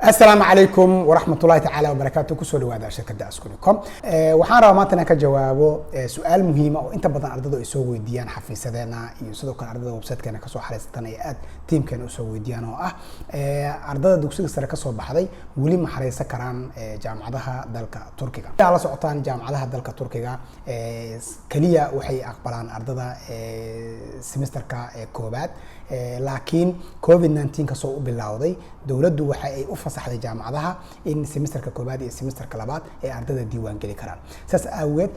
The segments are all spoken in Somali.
Asalaamu calaykum waraxmatullahi tacaala wabarakaatu. Kusoo dhawaada shirkadda Askunicom. Waxaan rabaa maanta inaan ka jawaabo su-aal muhiima oo inta badan ardadu ay soo weydiiyaan xafiisadeena iyo sidoo kale ardada websitekeena kasoo xariisatan ay aad tiimkeena usoo weydiiyaan, oo ah ardada dugsiga sare kasoo baxday weli ma xareysan karaan jaamacadaha dalka Turkiga? La socotaan, jaamacadaha dalka Turkiga keliya waxay aqbalaan ardada semesterka koobaad, laakiin COVID-19 kasoo u bilowday, dowladdu waxa ay u fasaxday jaamacadaha in semesterka koobaad iyo semesterka labaad ay ardada diiwaan geli karaan. Saas aageed,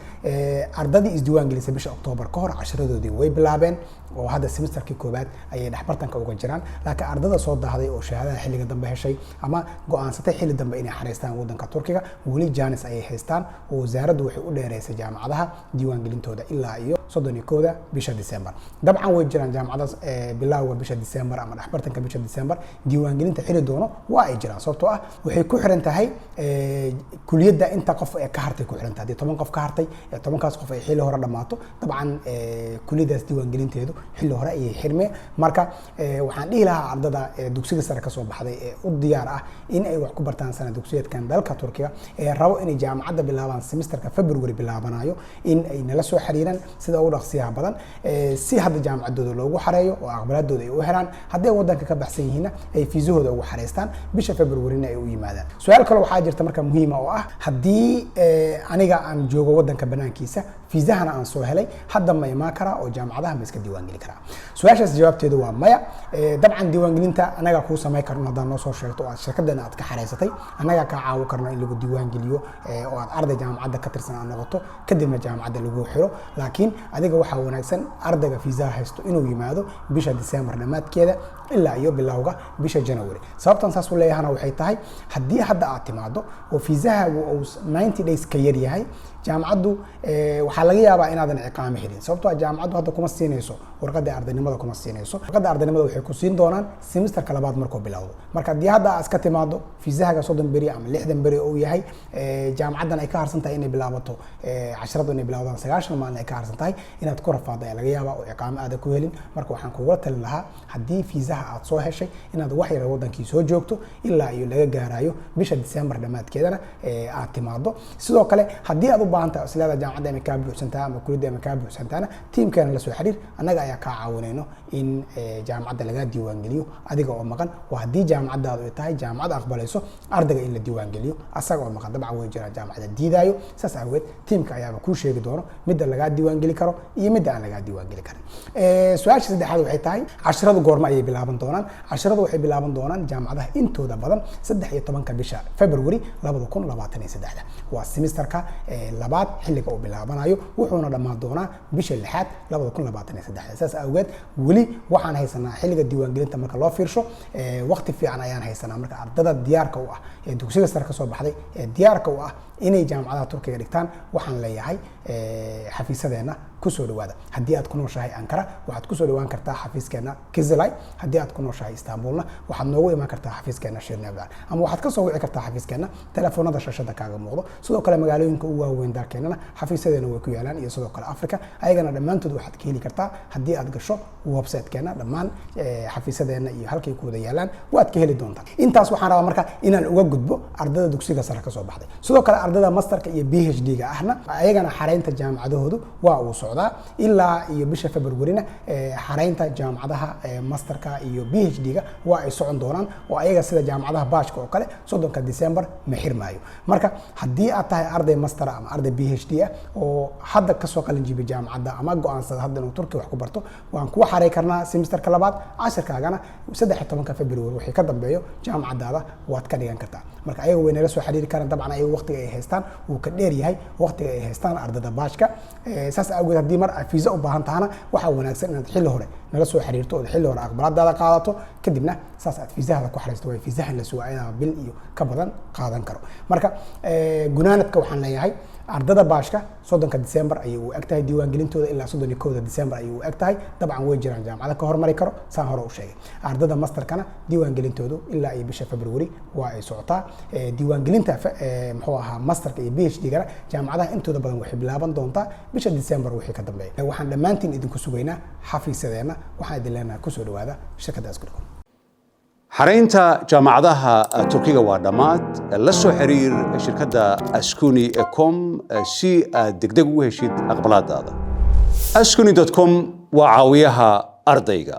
ardadii isdiiwaan gelisay bisha Octoobar ka hor casharadoodii way bilaabeen oo hadda semesterkii koobaad ayay dhexbartanka uga jiraan. Laakiin ardada soo daahday oo shahaadada xilliga dambe heshay ama go-aansatay xilli dambe inay xareystaan waddanka Turkiga, weli chance ayay haystaan oo wasaaraddu waxay u dheereysay jaamacadaha diiwaangelintooda ilaa iyo 31-da bisha December. Dabcan way jiraan jaamacada bilowga bisha December ama dhexbartanka bisha December diiwaangelinta xili doono, waa ay jiraan, sababtoo ah waxay ku xiran tahay kuliyadda inta qof ee ka hartay ku xiran tahay. Haddii 10 qof ka hartay, 10-kaas qof ay xilli hore dhammaato, dabcan kuliyaddaas diiwaangelinteedu xilli hore ayay xirmeen. Marka waxaan dhihi lahaa ardada dugsiga sare kasoo baxday ee u diyaar ah in ay wax ku bartaan sana dugsiyeedkan dalka Turkiga, ee rabo inay jaamacadda bilaabaan semesterka February bilaabanayo, in ay nala soo xiriiraan sida ugu dhaqsiyaha badan, si hadda jaamacaddooda loogu xareeyo oo aqbalaadooda ay u helaan. Hadday waddanka ka baxsan yihiinna, ay fiisahooda ugu xareystaan, bisha Februaryna ay u yimaadaan. Su-aal kale waxaa jirta marka muhiima oo ah: haddii aniga aan joogo waddanka banaankiisa, fiisahana aan soo helay, hadda ma imaan karaa oo jaamacadaha ma iska diiwaangeli karaa? Su-aashaas jawaabteedu waa maya. Dabcan diiwaangelinta annagaa kuu samay karno haddaad noo soo sheegto oo aad shirkaddeena aad ka xareysatay. Annagaa kaa caawin karno in lagu diiwaangeliyo oo aad arday jaamacadda ka tirsan aad noqoto, kadibna jaamacadda lagu xiro. Laakiin adiga waxaa wanaagsan ardayga fiisaha haysto inuu yimaado bisha December dhammaadkeeda ilaa iyo bilowga bisha January. Sababtan saas u leeyahana waxay tahay, haddii hadda aad timaado oo fiisahaagu uu 90 days ka yar yahay, jaamacaddu waxaa laga yaabaa inaadan iqaamo helin, sababtoo ah jaamacaddu hadda kuma siinayso warqadda ardaynimada, kuma siinayso warqadda ardaynimada. Waxay ku siin doonaan semesterka labaad markuu bilowdo. Marka haddii hadda aad iska timaado, fiisahaga 30 beri ama 60 beri uu yahay, jaamacaddan ay ka harsan tahay inay bilaabato, casharadu inay bilowdaan 90 maalin ay ka harsan tahay, inaad ku rafaado ayaa laga yaabaa oo iqaamo aadan ku helin. Marka waxaan kugula talin lahaa, haddii fiisaha aad soo heshay, inaad wax yar wadankii soo joogto ilaa iyo laga gaarayo bisha December dhammaadkeedana aad timaado. Sidoo kale, haddii aad u baahan tahay isleeda jaamacadda ama kaa buuxsantaa ama kuliyadda ama kaa buuxsantaana, tiimkeena la soo xiriir. Annaga ayaa kaa caawinayno in jaamacadda lagaa diiwaangeliyo adiga oo maqan. Waa haddii jaamacaddaadu ay tahay jaamacad aqbalayso ardayga in la diiwaangeliyo asaga oo maqan. Dabcan way jiraan jaamacadda diidaayo. Saas awgeed tiimka ayaaba kuu sheegi doono midda lagaa diiwaangeli karo iyo midda aan lagaa diiwaangeli karin. Su-aasha saddexaad waxay tahay: casharadu goorma ayay bilaaban doonaan? Casharadu waxay bilaaban doonaan jaamacadaha intooda badan 13-ka bisha February 2023-da. Waa semesterka labaad xilliga uu bilaabanayo, wuxuuna dhammaan doonaa bisha lixaad 2023-da. Saas awgeed weli waxaan haysanaa, xilliga diiwaangelinta marka loo fiirsho, waqti fiican ayaan haysanaa. Marka ardada diyaarka u ah ee dugsiga sare kasoo baxday ee diyaarka u ah inay jaamacadaha Turkiga dhigtaan, waxaan leeyahay xafiisadeenna kusoo dhawaada. Haddii aad ku nooshahay Ankara, waxaad kusoo dhawaan kartaa xafiiskeena Kizilay. Haddii aad ku nooshahay Istanbulna, waxaad noogu imaan kartaa xafiiskeena Shirnevler, ama waxaad kasoo wici kartaa xafiiskeena telefoonada shashada kaaga muuqdo. Sidoo kale magaalooyinka ugu waaweyn dalkeenana xafiisyadeena way ku yaalaan, iyo sidoo kale Africa ayagana dhammaantood waxaad ka heli kartaa haddii aad gasho websitekeena. Dhammaan xafiisyadeena iyo halkay ku wada yaalaan waad ka heli doontaa. Intaas waxaan rabaa marka inaan uga gudbo ardada dugsiga sare kasoo baxday. Sidoo kale ardada masterka iyo PhD-ga ahna, ayagana xareynta jaamacadahoodu waa uu socdaa ilaa iyo bisha Februarina. Xareynta jaamacadaha masterka iyo PhD-ga waa ay socon doonaan, oo ayaga sida jaamacadaha baashka oo kale 30-ka December ma xirmaayo. Marka haddii aad tahay arday master ama arday PhD ah oo hadda kasoo qalin jibay jaamacadda ama go-aansada hadda inuu Turkiya wax ku barto, waan kuwa xarey karnaa semesterka labaad. Cashirkaagana 13-ka February wixii ka dambeeyo jaamacadaada waad ka dhigan kartaa. Marka ayaga way nala soo xiriiri karaan. Dabcan ayaga waqtiga ay haystaan wuu ka dheer yahay waqtiga ay haystaan ardada baashka. Saas awgeed, haddii mar aad fiisa u baahan tahana, waxaa wanaagsan inaad xilli hore nala soo xiriirto ood xilli hore aqbalaadaada qaadato, kadibna saas aad fiisahada ku xariisto. Way fiisahan la sugaa ayadaa bil iyo ka badan qaadan karo. Marka gunaanadka waxaan leeyahay, ardada baashka 30-ka December ayay u eg tahay diiwaangelintooda, ilaa 31-da December ayay u eg tahay. Dabcan way jiraan jaamacado ka hormari karo, saan hore u sheegay. Ardada masterkana diiwaangelintoodu ilaa iyo bisha February waa ay socotaa. Diiwaangelinta muxuu ahaa masterka iyo PhD-gana jaamacadaha intooda badan waxay bilaaban doontaa bisha December wixii ka dambeeya. Waxaan dhammaantiin idinku sugaynaa xafiisyadeenna. Waxaan idin leenahay, kusoo dhawaada shirkadda Askunicom. Xaraynta jaamacadaha Turkiga waa dhammaad. La soo xiriir shirkadda Askuni com si aad degdeg ugu heshid aqbalaadaada. Askuni com waa caawiyaha ardayga.